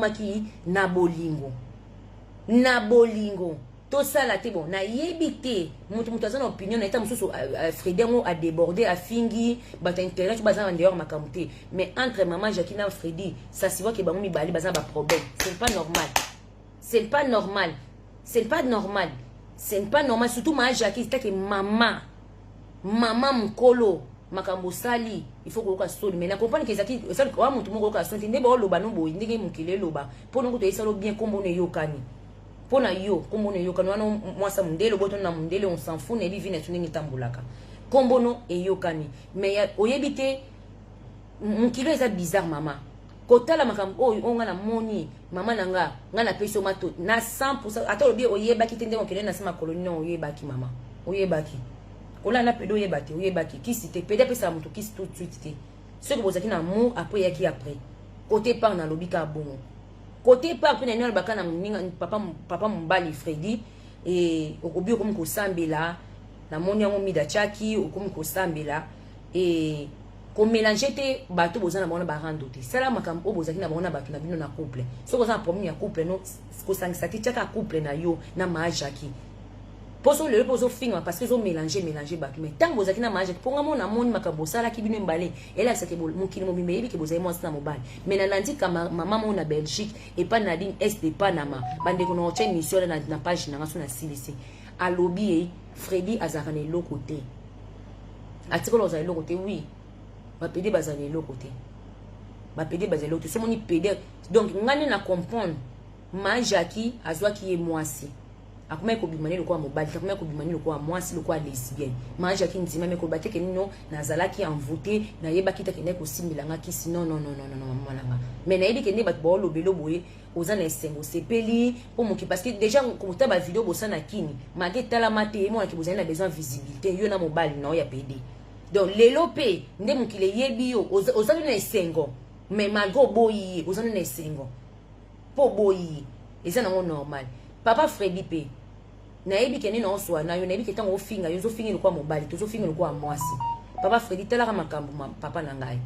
Ekomaki na bolingo, na bolingo tosala te. Bon, nayebi te, moto aza na opinion na ye. Ta mosusu Fredi yango adéborde, afingi bato ya internet, baza na dehors makambo te. Mais entre mama Jacki na Fredi, ça se voit que bango mibale baza na baproblème. C'est pas normal, c'est pas normal, c'est pas normal, c'est pas normal. Surtout mama Jacki, take mama, mama mokolo, makambo osali, il faut koyoka soni. Mais na comprendre que ezalaki wa motu moko oyoka soni te. Nde baoloba no boye, ndenge mokili eloba mpo nongo toyesalo bien, nkombo no eyokani mpo na yo, nkombo no eyokani wana. Mwasa mondele, obotoni na mondele, on s'en fout. Nayebi vie na so ndenge etambolaka, nkombo no eyokani. Mais oyebi te, mokili eza bizarre. Mama, kotala makambo oyo, oyo nga namoni, mama na nga, nga napesi yo mato na 100. Ata olobi oyebaki te, ndenge okende na se makolo nini, oyebaki. Mama, oyebaki kolanda pédé, oyeba te, oyebaki kisi te. Pédé apesaka moto kisi tout de suite te. Soki bozalaki na amour, après eyaki après. Côté part, nalobi kaka bongo. Côté part mpe nani alobaka na moninga, papa, papa mobali Fredi e, okobi okomi kosambela. Namoni yango mida tiaki, okomi kosambela e, komélange te bato boza na bango na barando te. Sala makambo oyo bozalaki na bango na bato na bino na couple. Soki oza na problème ya couple, no kosangisa te. Tiaka couple na yo na Maajaki, mpo so lelo mpe ozofingama parce que ezomélange mélange bato. Mais ntango bozalaki na Maajaki, mpo nga mo namoni makambo osalaki bino mibale, elakisaki mokili mobimba eyebi ke bozali mwasi na mobali. Mais nalandi ka mama moko na Belgique, epa Nadine S de Panama. Bandeko, na otya émission na page na nga. So nasilisi, alobi ye Fredi azalaka na eloko te, atikala kozala eloko te. Oui, bapédé bazala na eloko te, bapédé bazala eloko te. So omoni pédé, donc nga nde na comprendre, ma Jaki azwaki ye mwasi, akomaki kobima ne lokola mobali, akomaki kobima ne lokola mwasi, lokola lesbienne. Ma Jaki ndima me koloba te ke nino nazalaki envoûté, nayebaki te, akendaki kosimbelanga kisi. Non, non, non, non, non, mama nanga. Mais nayebi ke nde bato baolobelo boye, oza na esengo, osepeli mpo moki, parce que déjà kota bavideo bosala na kini mage etalama te, emonaki bozali na besoin visibilité, yo na mobali na oyo ya pédé. Donc lelo mpe nde mokili eyebi yo, ozali na esengo. Mais malgré oboyi ye, ozali na esengo mpo oboyi ye, eza nango normal. Papa Fredi mpe, nayebi ke nde naoswa na yo, nayebi ke ntango ofinga yo, ozofinga lokola mobali, tozofinga lokola mwasi. Papa Fredi, talaka makambo. Papa na ngai,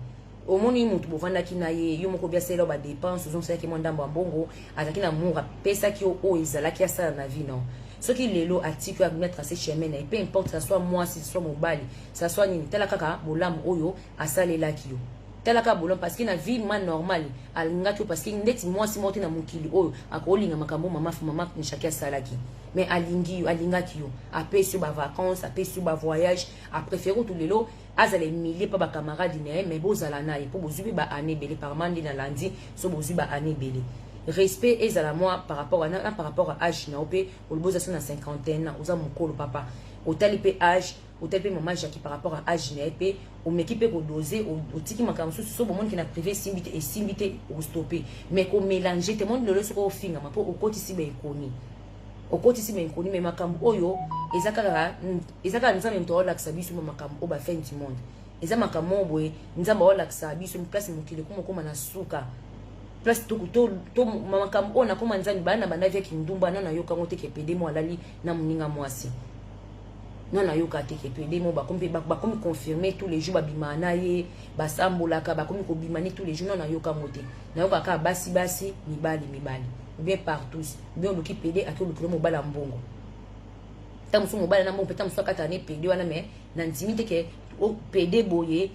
omoni motu bovandaki na ye, yo moko biasala yo badépense, ozongiselaki mwa ndambo ya mbongo, azalaki na amour, apesaki yo oyo ezalaki asala na vie. Non, soki lelo atiki oyo abimi, atrace chemin na ye, peu importe, ça soit mwasi, ça soit mobali, ça soit nini, tala kaka bolamu oyo asalelaki yo. Tala kaka bolamu, parce que na vie ma normal alingaki yo, parce que ndeti mwasi moko te na mokili oyo akolinga makambo mama Nshaki asalaki. Mais alingi yo, alingaki yo, apesi yo bavacance, apesi yo bavoyage, apréféré kutu lelo azala emilie mpa bacamarade na ye. Mais bozala na ye mpo bozwi mpe baane ebele parma nde nalandi. So bozwi baane ebele, respect ezala mwa par rapport à na par rapport à âge na yo. Mpe olobi oza so na cinquantaine, oza mokolo, papa. Otali mpe âge, otali mpe mama Jacki par rapport à âge na ye, mpe omeki mpe kodose, otiki makambo mosusu. So bomoniki na privé esimbi te, esimbi te, ostope. Mais komélange te. Moni lelo soki ofingama mpo okotisi baekoni, okotisi baekoni. Mais makambo oyo eza kaka Nzambe moto aolakisa biso makambo oyo. Bafin du monde eza makambo oyo boye, Nzambe aolakisa biso place mokili ekoma, okoma na suka place to makambo oyo. Nakoma Nzambe baya na banda viaki ndumba na nayokango te ke pédé mo alali na moninga mwasi. No, nayoka te ke pédé mo bakomi confirme tous les jours, babimaka na ye, basambolaka, bakomi kobima ne tous les jours. No, nayokango te. Nayoka kaka basi basi, mibali mibali, ou bien partout, ou bien oluki pédé, ake olukila mobali ya mbongo. Ta mosusu mobali na mbongo mpe, ta mosusu akataka ne pédé wana. Mais na ndimi te ke pédé boye,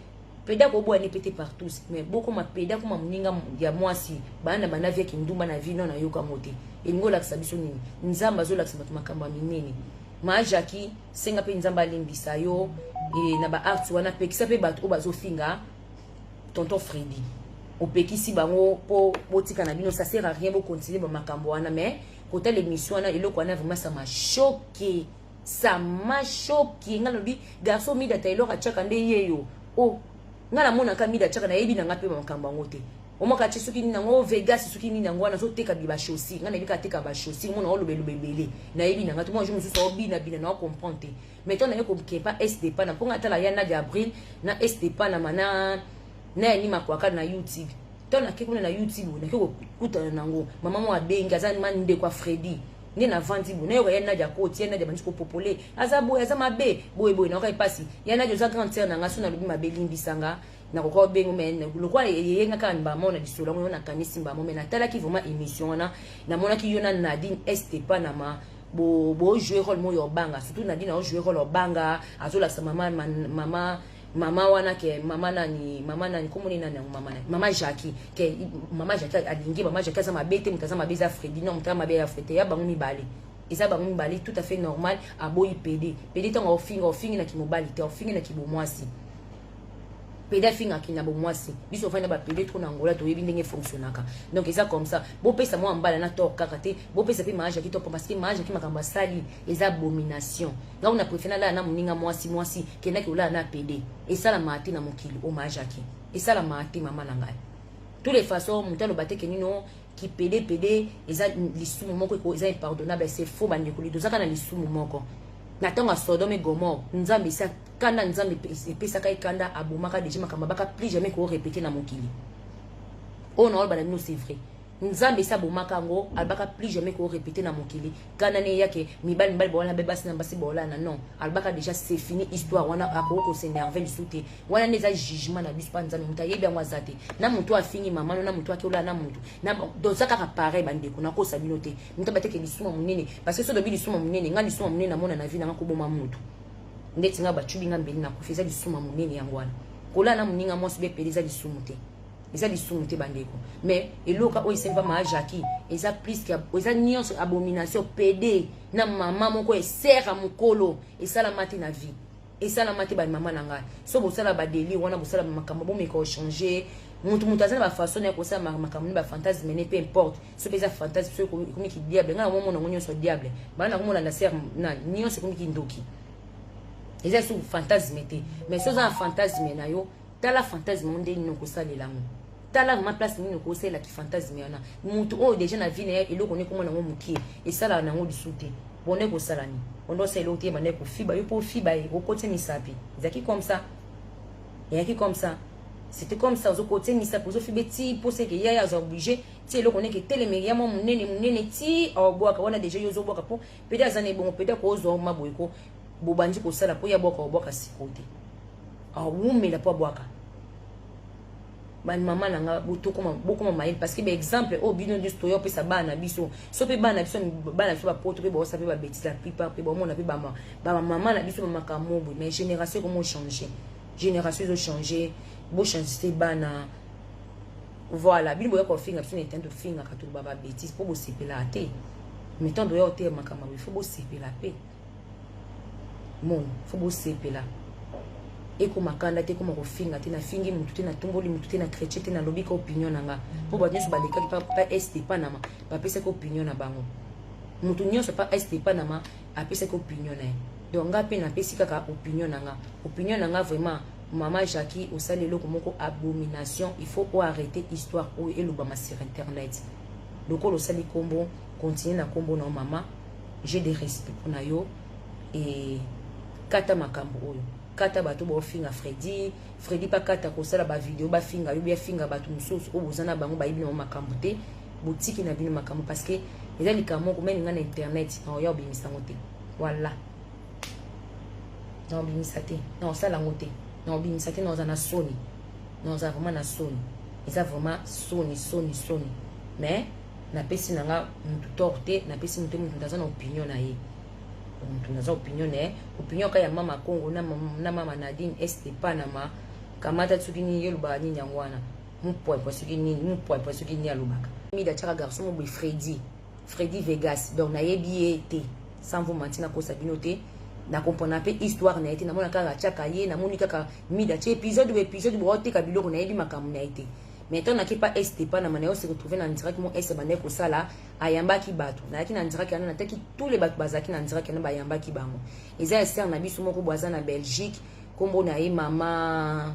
pédé akoboya ne pe te partout. Mais bokoma pédé, akoma moninga ya mwasi, bana na banda viaki ndumba na vie. No, nayokango te. Elingi olakisa biso nini? Nzambe azolakisa bato makambo ya minene. Ma Jaki, senga mpe Nzambe alimbisa yo e, na baacte wana. Pekisa mpe bato oyo bazofinga tonton Fredi, opekisi bango mpo botika na bino, ça sert à rien bocontinue bamakambo wana. Mais kotala émission wana, eloko wana vraiment, ça m'a choqué, ça m'a choqué. Nga nalobi garçon Mida Taylor atiaka nde ye yo o nga namonaka Mida atiaka, nayebi na nga mpe makambo yango te. Omaka tie soki nini yango, Vegas soki nini yango wana, azoteka bi bachaussure. Nga nayebi kaka ateka bachaussure, mona oloba ebele, nayebi na nga te. Mwa jour mosusu aobinabina, na ocomprendre te. Mais to naye kokepa sd pana mpo nga tala ya Nadia Abril na sd Panama na yani makwaka na YouTube. To nake kuna na YouTube, nake kokutana nango, mama mo abengi, aza ma ndeko ya Fredi. Nde navandi boye, nayoka ya Nadia akoti, ya Nadia bandisi kopopole, aza boye, aza mabe boye boye. Nayoka epasi. Ya Nadia, oza grande sœur na nga, so nalobi mabe, limbisanga. Nakoka obengo, mais lokola eyenga kaka mbamo na lisolo yango, yo nakanisi mbamo. Mais natalaki vraiment émission wana, namonaki yo na Nadine Estepanama bojouer rôle moko ya obanga. Surtout Nadine aojouer rôle obanga, azolakisa mama mama mama wana ke mama nani, mama nani, komoni nani yango, mama nani, mama Jackie, ke mama Jackie alingi, mama Jackie aza mabe te, moto aza mabe eza Fredi. Non, moto aza mabe ya Fredi, ya bango mibale, eza bango mibale, tout à fait normal. Aboyi pédé. Pédé, ntango ofinga, ofingi na kimobali te, ofingi na kibomwasi. Pédé afingaki na bomwasi. Biso ofandi na bapédé trop na Angola, toyebi ndenge fonctionnaka. Donc eza comme ça. Bopesa mwa mbala na tort kaka te, bopesa mpe mama Jackie tort, parce que mama Jackie, makambo asali eza abomination. Ngai na préfère nalala na moninga mwasi mwasi, kendaki olala na pédé. Esalamaka te na mokili o mama Jackie, esalamaka te, mama na ngai. Tous les façons, moto aloba te ke nino kipédé pédé eza lisumu moko, eza impardonnable, c'est faux. Bandeko, tozaka na lisumu moko na ntango ya Sodome, Gomorrhe. Nzambe esi kanda, Nzambe epesaka ye kanda, abomaka déjà makambo, abaka plus jamais korépéter na mokili oyo. Na oloba na bino, c'est vrai, Nzambe esi abomaka yango, alobaka plus jamais korépéter na mokili. Kanda ne eyake, mibali mibali baolana, be basi na basi baolana. Non, alobaka déjà c'est fini, histoire wana akoki kos'énerver lisusu te. Wana nde eza jugement na biso mpa Nzambe. Moto ayebi yango aza te, na moto afingi mama no, na moto aki olala na motu, toza kaka pareil. Bandeko, nakosa bino te, moto abateke lisuma monene, parce que so tobi lisuma monene, nga lisuma monene namona na vie nanga, koboma motu. Ndeti nga bacubi nga mbeli, nakufi, eza lisuma monene. Yango wana kolala na moninga mwasi bepele eza lisumu te, eza lisumu te, bandeko. Mais eloko oyo esemba maa Jackie eza plus que eza nyonso abomination. Pédé na mama moko esera mokolo, esalama te na vie, esalama te. Bamama na ngai, so bosala badélires wana, bosala makambo, bomeka ochanger. Mutu aza na bafaçon ya kosala makambo ni bafantasme ne, peu importe. So mpe eza fantasme, so ekomiki diable. Ngai namomona yango nyonso diable, bana nakomolanda ser na nyonso ekomiki ndoki. Eza so fantasme te, mais so oza na fantasme na yo, tala fantasme ngo nde nini okosalela yango, tala vraiment place nini okosalelaki fantasme wana. Mutu oyo déjà na vie na ye, eloko nde komona yango mokie, esalaka nango lisu te. Bonde kosala nini? Bonde osala eloko te, bande kofiba yo mpo ofiba ye, okotie misapi. Ezalaki comme ça, eyaki comme ça, c'était comme ça. Ozokotie misapi, ozofiba ti mpo seke yaya aza obligé ti eloko ndenge etelemeli ya mwa monene monene ti aobwaka wana. Déjà yo ozobwaka mpo pédé aza na ebongo, pédé akozwa maboye ko bobandi kosala mpo ya bwaka, obwaka siko te, awumela mpo abwaka. Bamama na nga, bokoma mayele, parce que baexemple oyo bino nyonso toya opesa bana na biso, so mpe bana biso, bana biso bapoto mpe baosa mpe babêtises, la plupart mpe baomona mpe bamama na biso bamakambo boye. Mais génération ekoma ochanger, génération ezochanger, bochange te bana. Voilà, bino boya kofinga biso na etene, tofingaka, toloba babêtises mpo bosepelaka te. Mais ntango toya koteya makambo boye, faut bosepela mpe moni, faut bosepela. Ekoma kanda te, ekoma kofinga te. Nafingi mutu te, natumboli mutu te, na chrétien te, nalobi ka opinion na nga, mpo bato nyonso balekaki pa Este Panama bapesaki opinion na bango. Mutu nyonso pa Este Panama apesaki opinion na ye, donc nga mpe napesi kaka opinion na nga. Opinion na nga vraiment, mama Jackie, osali eloko moko abomination. Il faut oarrêter histoire oyo elobama sur internet. Lokola osali nkombo, continue na nkombo na yo. Mama, j'ai des respect mpona yo. E kata makambo oyo, kata bato baofinga Fredi. Fredi mpa kata kosala bavidéo, bafinga yo, biafinga bato mosusu oyo boza na bango, bayebi na makambo te. Botiki na bino makambo, parce que eza likambo moko meni nga na internet na oya obimisa yango te. Wala na obimisa te, na osala yango te, na obimisa te, na oza na soni, na oza vraiment na soni. Eza vraiment soni, soni, soni. Mais napesi na nga mutu tort te, napesi mutu, mutu aza na opinion na ye, mutu naza opinion na ye, opinion ka ya mama Congo na mama Nadine Este Panama. Kamata soki nini, ye olobaka nini yango wana, mupwepwe soki nini, mupwepwe soki nini alobaka. Mida atiaka garçon mo boye, Fredi, Fredi Vegas. Donc nayebi ye te, sans vous mentir, nakosa bino te, nakomprendre mpe histoire na ye te. Namona kaka atiaka ye, namoni kaka Mida atie épisode bo épisode booteka biloko, nayebi makambo na ye te. Mais ntango nake pa Este Panama na yo, se retrouve na direct mo Este bandaki kosala, ayambaki bato. Nayaki na direct wana, nataki tous les bato bazalaki na direct wana, bayambaki bango. Eza ya sœur na biso moko bo aza na Belgique, nkombo na ye mama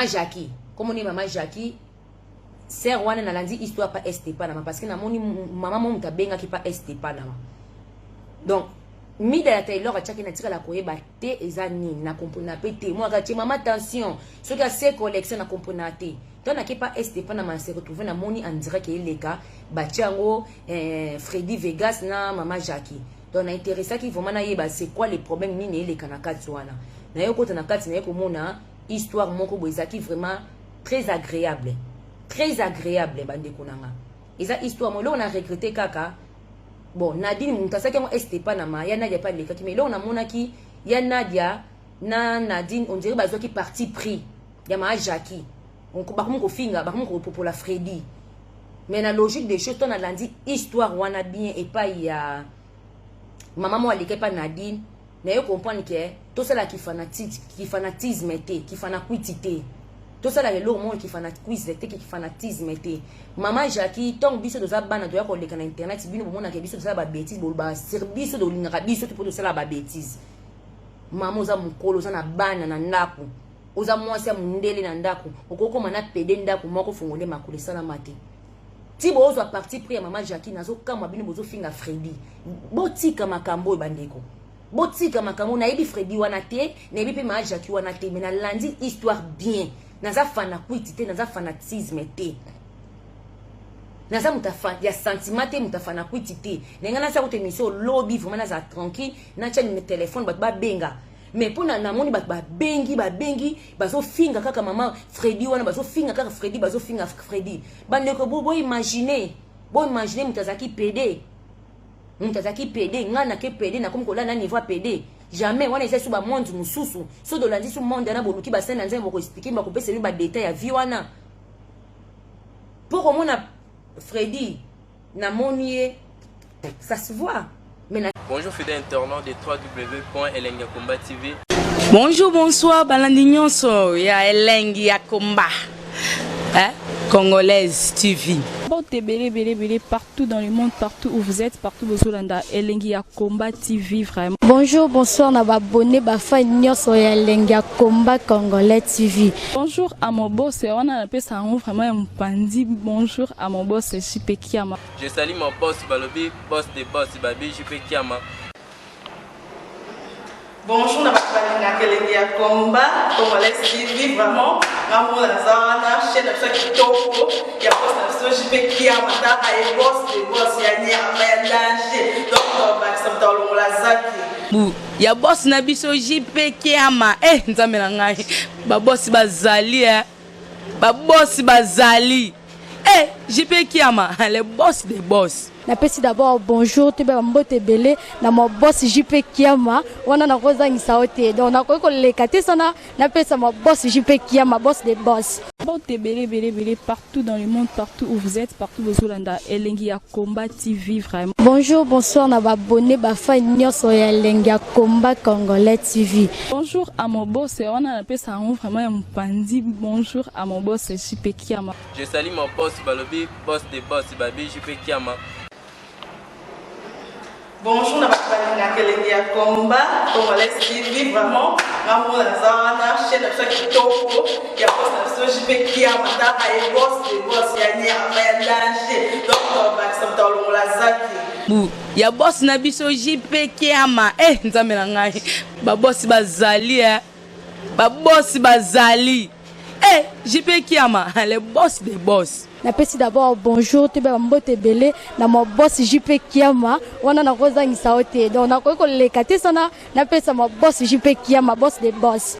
Jackie, nkombo na ye mama Jackie. Sœur wana, nalandi histoire pa Este Panama, parce que namoni mama mo moto abengaki pa Este Panama. Donc Mida ya Taylor atiaki, natikala koyeba te eza nini, nakomprena mpe te. Mo akatie mama tension soki ase collection, nakomprena te. To nake pa Este Panama, se retrouve, namoni en direct eleka, batie yango Fredi Vegas na mama Jackie. Donc na intéressaki vraiment nayeba c'est quoi le problème, nini eleka na kati wana. Naye kota na kati, naye komona histoire moko boye ezalaki vraiment très agréable, très agréable. Bandeko na nga, eza histoire mo eloko na regretter kaka. Bon, Nadine moto asalaki yango, este pa na ma ya Nadia mpe alekaki, mais eloko namonaki ya Nadia na Nadine, on dirait bazwaki parti pris ya maa Jackie, bakomi kofinga, bakomi kopopola Fredi. Mais na logique des choses, to nalandi histoire wana bien epai ya mama mo aleka epai Nadine, naye comprendre ke tosala kifanatisme te, kifanakwiti te. Tosalaka eloko moko kifanakwise te, kifanatisme te. Mama Jackie, ntongo biso toza bana, toya koleka na internet, bino bomonaka biso tosala babêtises, bolobaka sur biso, tolingaka biso te mpo tosala babêtises. Mama, oza mokolo, oza na bana na ndako, oza mwasi ya mondele na ndako, okokoma na pede ndako moko, fongole makolo, esalama te. Ti bozwa parti pris ya mama Jackie, nazokamwa bino bozofinga Fredi. Botika makambo oyo, bandeko, botika makambo. Nayebi Fredi wana te, nayebi mpe mama Jackie wana te, mais nalandi histoire bien. Naza fanakwiti te, naza fanatisme te, naza moto ya sentiment te, moto afanakwiti te. Ndenge nasala kuta émission olobi, vraiment nazala tranquille, natya telefone, bato babenga. Mais mpo namoni bato babengi, babengi, bazofinga kaka mama Fredi wana, bazofinga kaka Fredi, bazofinga Fredi. Bandeko, boimagine, boimagine moto azalaki pd, moto azalaki pd. Ngai nake pd, nakomi kolala na niveau ya pd, jamais. Wana eza so bamonde mosusu. So dolandi so monde wana, boluki basali na Nzambe, bokoexpliquer, bakopesa bino badétails ya vie wana. Mpo komona Fredi, namoni ye, ça se voit, mais na. Bonjour fidèles internautes de www.elengakomba TV. Bonjour, bonsoir, balandi nyonso ya Elengi ya Komba, hein? Congolaise TV. Porte ebele ebele ebele partout dans le monde, partout où vous êtes, partout bozolanda Elengi ya Komba TV vraiment. Bonjour, bonsoir na baabonnés, bafans nyonso ya Elengi ya Komba Congolais TV. Bonjour à mon boss, wana napesa yango vraiment ya mopandi. Bonjour à mon boss JP Kiama. Je salue mon boss Balobi, boss des boss, Babi JP Kiama. Bonjour na bato balingaka Elengi ya Komba Congolais TV. Vraiment, ngamona naza wana, chaîne na biso ya kitoko ya boss na biso JP Kiama. Taka ye, boss de boss ya nyama ya danger. Donc bakisa moto alongola zaki. Bu ya boss na biso JP Kiama. Eh, Nzambe na ngai, babosi bazali, eh. Babosi bazali, eh, JP Kiama, le boss des boss. Napesi d'abord bonjour, toyeba bambote ebele na ma boss JP Kiama. Wana nakozangisa yo te, donc nakoki koleka te sana napesa ma boss JP Kiama, boss de boss. Porte ebele ebele ebele partout dans le monde, partout où vous êtes, partout bozolanda Elengi ya Komba TV vraiment. Bonjour, bonsoir na baabonnés, bafans nyonso ya Elengi ya Komba Congolais TV. Bonjour à mon boss, wana napesa yango vraiment ya mopandi. Bonjour à mon boss JP Kiama. Je salue mon boss Balobi, boss des boss, Babi JP Kiama. Bonjour na bato balingaka Elengi ya Komba Congolais TV. Vraiment, ngamona naza wana, chaîne na biso ya kitoko ya boss na biso JP Kiama. Taka ye, boss de boss ya nyama ya danger. Donc bakisa moto alongola zaki. Bu ya boss na biso JP Kiama. Eh, Nzambe na ngai, babosi bazali, eh. Babosi bazali, eh, JP Kiama, le boss des boss. Napesi d'abord bonjour, toyeba bambote ebele na ma boss JP Kiama. Wana nakozangisa yo te, donc nakoki koleka te sana napesa ma boss JP Kiama, boss de boss.